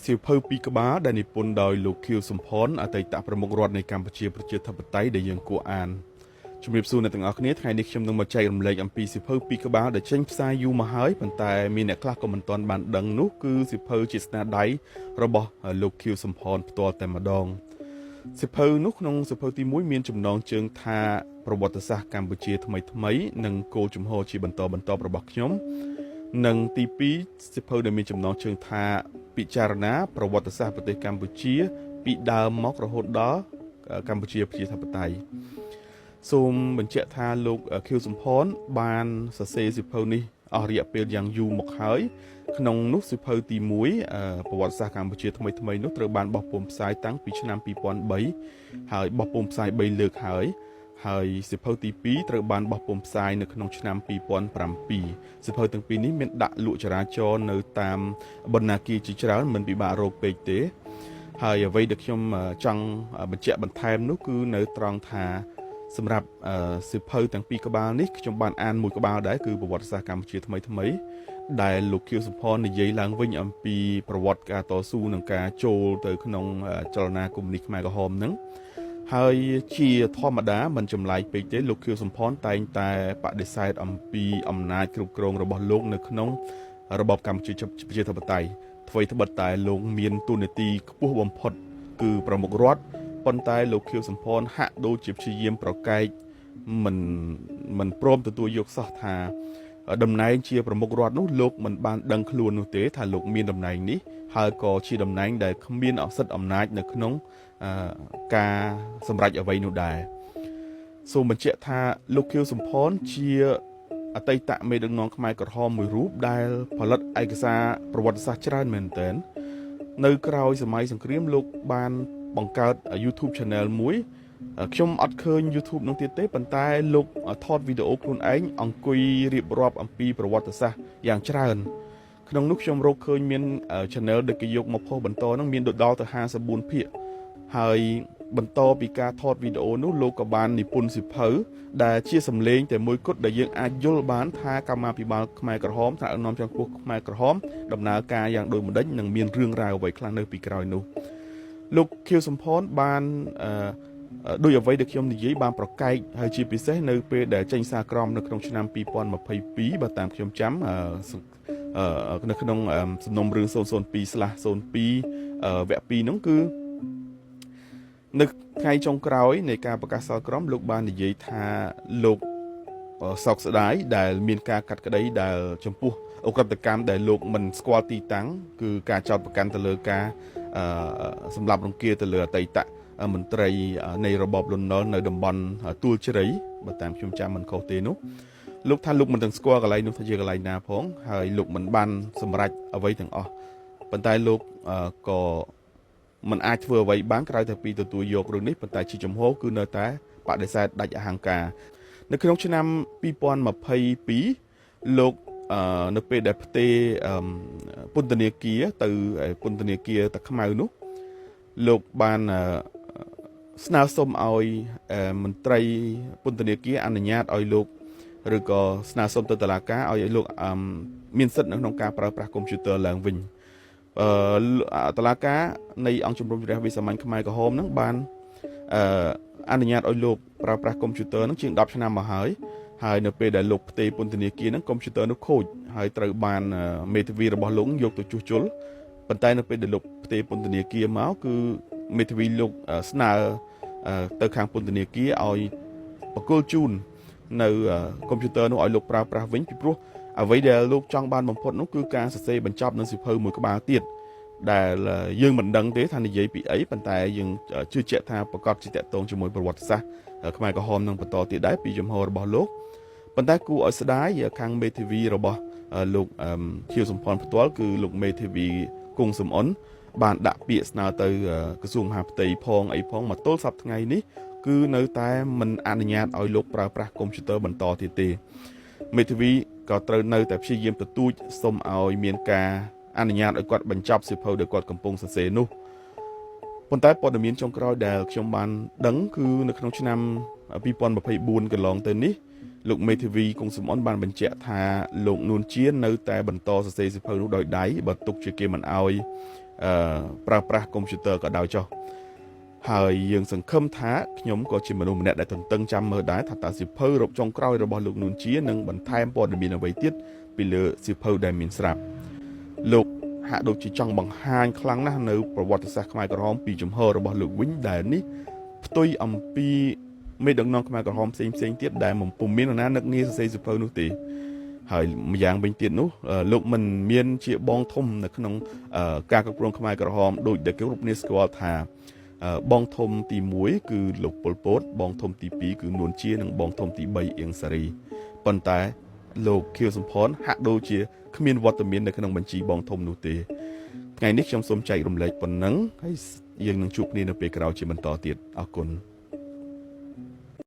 សៀវភៅពីរក្បាលដែលនិពន្ធដោយលោកខៀវសំផនអតីតប្រមុខរដ្ឋនៃកម្ពុជាប្រជាធិបតេយ្យដែលយើងគួរអានជំរាបសួរអ្នកទាំងអស់គ្នាថ្ងៃនេះខ្ញុំនឹងមកចែករំលែកអំពីសៀវភៅពីរក្បាលដែលចេញផ្សាយយូរមកហើយប៉ុន្តែមានអ្នកខ្លះក៏មិនទាន់បានដឹងនោះគឺសៀវភៅជាស្នាដៃរបស់លោកខៀវសំផនផ្ទាល់តែម្ដងសៀវភៅនោះក្នុងសៀវភៅទី1មានចំណងជើងថាប្រវត្តិសាស្ត្រកម្ពុជាថ្មីថ្មីនិងគោលជំហរជាបន្តបន្ទាប់របស់ខ្ញុំនិងទី2សៀវភៅដែលមានចំណងជើងថាពិចារណាប្រវត្តិសាស្ត្រប្រទេសកម្ពុជា ពីដើមមករហូតដល់កម្ពុជាប្រជាធិបតេយ្យសូមបញ្ជាក់ថាលោកខៀវសំផនបានសរសេរសៀវភៅនេះអស់រយៈពេលយ៉ាងយូរមកហើយក្នុងនោះសៀវភៅទី1ប្រវត្តិសាស្ត្រកម្ពុជាថ្មីថ្មីនោះត្រូវបានបោះពុម្ពផ្សាយតាំងពីឆ្នាំ2003ហើយបោះពុម្ពផ្សាយ3លើកហើយហើយសៀវភៅទី2ត្រូវបានបោះពុម្ពផ្សាយនៅក្នុងឆ្នាំ2007សៀវភៅទាំងពីរនេះមានដាក់លក់ចរាចរណ៍នៅតាមបណ្ណាគារជាច្រើនមិនពិបាករកពេកទេហើយអ្វីដែលខ្ញុំចង់បញ្ជាក់បន្ថែមនោះគឺនៅត្រង់ថាសម្រាប់សៀវភៅទាំងពីរក្បាលនេះខ្ញុំបានអានមួយក្បាលដែរគឺប្រវត្តិសាស្ត្រកម្ពុជាថ្មីថ្មីដែលលោកខៀវសំផននិយាយឡើងវិញអំពីប្រវត្តិការតស៊ូនិងការចូលទៅក្នុងចលនាកុម្មុយនីសខ្មែរក្រហមហ្នឹងហើយជាធម្មតាមិនចម្លែកពេកទេលោកខៀវសំផនតែងតែបដិសេធអំពីអំណាចគ្រប់គ្រងរបស់លោកនៅក្នុងរបបកម្ពុជាប្រជាធិបតេយ្យអ្វីត្បិតតែលោកមានតួនាទីខ្ពស់បំផុតគឺប្រមុខរដ្ឋប៉ុន្តែលោកខៀវសំផនហាក់ដូចជាព្យាយាមប្រកែកមិនព្រមទទួលយកសោះថាតំណែងជាប្រមុខរដ្ឋនោះលោកមិនបានដឹងខ្លួននោះទេថាលោកមានតំណែងនេះហើយក៏ជាតំណែងដែលគ្មានអសិទ្ធិអំណាចនៅក្នុងការសម្រេចអ្វីនោះដែរសូមបញ្ជាក់ថាលោកខៀវសំផនជាអតីតមេដឹកនាំខ្មែរក្រហមមួយរូបដែលផលិតឯកសារប្រវត្តិសាស្ត្រច្រើនមែនទែននៅក្រោយសម័យសង្គ្រាមលោកបានបង្កើត YouTube Channel មួយខ្ញុំអត់ឃើញ YouTube នោះទៀតទេប៉ុន្តែលោកថតវីដេអូខ្លួនឯងអង្គុយរៀបរាប់អំពីប្រវត្តិសាស្ត្រយ៉ាងច្រើនក្នុងនោះខ្ញុំរកឃើញមាន channel ដែលគេយកមកផុសបន្តហ្នឹងមានដល់ទៅ54ភាគហើយបន្តពីការថតវីដេអូនោះលោកក៏បាននិពន្ធសៀវភៅដែលជាសម្លេងតែមួយគត់ដែលយើងអាចយល់បានថាកម្មាភិបាលខ្មែរក្រហមថ្នាក់ដឹកនាំជាន់ខ្ពស់ខ្មែរក្រហមដំណើរការយ៉ាងដូចម្ដេចនិងមានរឿងរ៉ាវអ្វីខ្លះនៅពីក្រោយនោះលោកខៀវសំផនបានអឺដោយអ្វីដែលខ្ញុំនិយាយបានប្រកែកហើយជាពិសេសនៅពេលដែលចេញសារក្រមនៅក្នុងឆ្នាំ2022បើតាមខ្ញុំចាំនៅក្នុងសំណុំរឿង002/02វគ្គ2នោះគឺនៅថ្ងៃចុងក្រោយនៃការប្រកាសសាលក្រមលោកបាននិយាយថាលោកសោកស្ដាយដែលមានការកាត់ក្តីដែលចំពោះឧក្រិដ្ឋកម្មដែលលោកមិនស្គាល់ទីតាំងគឺការចោទប្រកាន់ទៅលើការសម្លាប់រង្គាលទៅលើអតីតមន្ត្រីនៃរបបលន់នល់នៅតំបន់ទួលជ្រៃបើតាមខ្ញុំចាំមិនខុសទេនោះលោកថាលោកមិនទាំងស្គាល់កន្លែងនោះថាជាកន្លែងណាផងហើយលោកមិនបានសម្រេចអ្វីទាំងអស់ប៉ុន្តែលោកក៏មិនអាចធ្វើអ្វីបានក្រៅតែពីទទួលយករឿងនេះប៉ុន្តែជាចំហគឺនៅតែបដិសេធដាច់អហង្ការនៅក្នុងឆ្នាំ2022លោកនៅពេលដែលផ្ទេរពន្ធនាគារទៅពន្ធនាគារតាខ្មៅនោះលោកបានស្នើសុំឲ្យមន្ត្រីពន្ធនាគារអនុញ្ញាតឲ្យលោកឬក៏ស្នើសុំទៅតុលាការឲ្យលោកមានសិទ្ធិនៅក្នុងការប្រើប្រាស់កុំព្យូទ័រឡើងវិញអឺតុលាការនៃអង្គជំនុំជម្រះវិសាមញ្ញខ្មែរក្រហមហ្នឹងបានអឺអនុញ្ញាតឲ្យលោកប្រើប្រាស់កុំព្យូទ័រហ្នឹងជាង10ឆ្នាំមកហើយហើយនៅពេលដែលលោកផ្ទេរពន្ធនាគារហ្នឹងកុំព្យូទ័រនោះខូចហើយត្រូវបានមេធាវីរបស់លោកយកទៅជួសជុលប៉ុន្តែនៅពេលដែលលោកផ្ទេរពន្ធនាគារមកគឺមេធាវីលោកស្នើទៅខាងពន្ធនាគារឲ្យបកគលជូននៅកុំព្យូទ័រនោះឲ្យលោកប្រើប្រាស់វិញពីព្រោះអ្វីដែលលោកចង់បានបំផុតនោះគឺការសរសេរបញ្ចប់នៅសៀវភៅមួយក្បាលទៀតដែលយើងមិនដឹងទេថានិយាយពីអីប៉ុន្តែយើងជឿជាក់ថាប្រកាសជាតកតងជាមួយប្រវត្តិសាស្ត្រខ្មែរក្រហមនឹងបន្តទៀតដែរពីចំហរបស់លោកប៉ុន្តែគួរឲ្យស្ដាយខាងមេធាវីរបស់លោកខៀវសំផនផ្ទាល់គឺលោកមេធាវីគង់សំអុនបានដាក់ពាក្យស្នើទៅក្រសួងមហាផ្ទៃផងអីផងមកទល់សប្តាហ៍ថ្ងៃនេះគឺនៅតែមិនអនុញ្ញាតឲ្យលោកប្រើប្រាស់កុំព្យូទ័របន្តទៀតទេមេធាវីក៏ត្រូវនៅតែព្យាយាមទទូចសុំឲ្យមានការអនុញ្ញាតឲ្យគាត់បញ្ចប់សៀវភៅដែលគាត់កំពុងសរសេរនោះប៉ុន្តែព័ត៌មានចុងក្រោយដែលខ្ញុំបានដឹងគឺនៅក្នុងឆ្នាំ2024កន្លងទៅនេះលោកមេធាវីគង់សំអនបានបញ្ជាក់ថាលោកនួនជានៅតែបន្តសរសេរសៀវភៅនោះដោយដៃបើទុកជាគេមិនអោយ អឺប្រើប្រាស់កុំព្យូទ័រក៏ដោយចុះហើយយើងសង្ឃឹមថាខ្ញុំក៏ជាមនុស្សម្នាក់ដែលទន្ទឹងចាំមើលដែរថាតើសៀវភៅរកចុងក្រោយរបស់លោកនួនជានឹងបន្ថែមព័ត៌មានអ្វីទៀតពីលើសៀវភៅដែលមានស្រាប់លោកហាក់ដូចជាចង់បង្ហាញខ្លាំងណាស់នៅប្រវត្តិសាស្ត្រខ្មែរក្រហមពីជំហររបស់លោកវិញដែលនេះផ្ទុយអំពីមេដឹកនាំខ្មែរក្រហមផ្សេងផ្សេងទៀតដែលមិនពុំមាននរណានឹកនាសរសេរសៀវភៅនោះទេហើយម្យ៉ាងវិញទៀតនោះលោកមិនមានជាបងធំនៅក្នុងការគ្រប់គ្រងខ្មែរក្រហមដូចដែលគេគ្រប់គ្នាស្គាល់ថាបងធំទី1គឺលោកប៉ុលពតបងធំទី2គឺនួនជានិងបងធំទី3អៀងសារីប៉ុន្តែលោកខៀវសំផនហាក់ដូចជាគ្មានវត្តមាននៅក្នុងបញ្ជីបងធំនោះទេថ្ងៃនេះខ្ញុំសូមចែករំលែកប៉ុណ្ណឹងហើយយើងនឹងជួបគ្នានៅពេលក្រោយជាបន្តទៀតអរគុណ។